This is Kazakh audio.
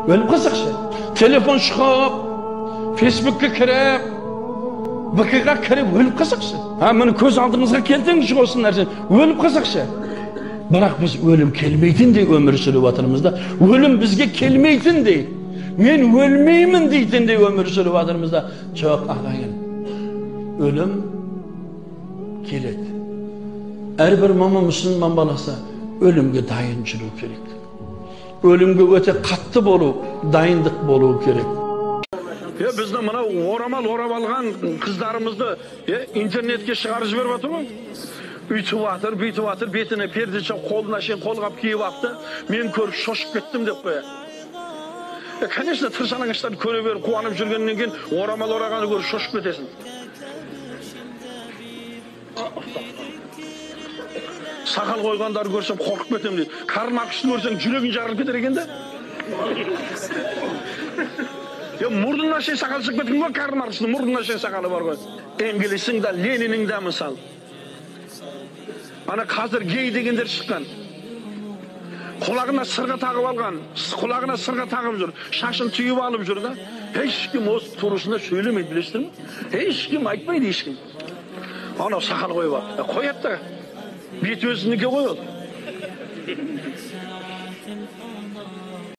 Өліп қалсақ ше? Телефон шұқып, Фейсбукке кіріп, ВК-ға кіріп өліп қалсақ ше? Міне көз алдыңызға келтіріңізші осы нәрсені. Өліп қалсақ ше? Бірақ біз өлім келмейтіндей өмір сүріп жатырмыз да. Өлім бізге келмейтіндей, мен өлмеймін дейтіндей өмір сүріп жатырмыз да. Жоқ, ағайын, өлім келеді. Әрбір момын мұсылман баласы өлімге дайын жүру керек. Өлімге өте қатты болу, дайындық болу керек. Бізді мынау орамал орап алған қыздарымызды интернетке шығарып жіберіп жатыр ғой. Үйтіп жатыр, бүйтіп жатыр, бетіне пердеше, қолына шейін қолғап киіп алыпты. Мен көріп шошып кеттім деп қояды. Конечно, тыр жалаңаштарды көре беріп қуанып жүргеннен кейін орамал орағанды көріп шошып кетесің. Сақал қойғандарды көрсем қорқып кетемін дейді. Карл Марксті көрсең жүрегің жарылып кетер екен да. Мұрнына шейін сақал шығып кеткен ғой, Карл Маркстің мұрнына шейін сақалы бар ғой. Энгельстің де, Лениннің де мысалы. Ана қазір гей дегендер шыққан. Құлағына сырға тағып алған, құлағына сырға тағып жүр, шашын түйіп алып жүр да. Ешкім осы турасында сөйлемейді, білесіздер ме? Ешкім айтпайды, ешкім. Анау сақал қойып алды. Қояды да. Бет өзінікі ғой ол.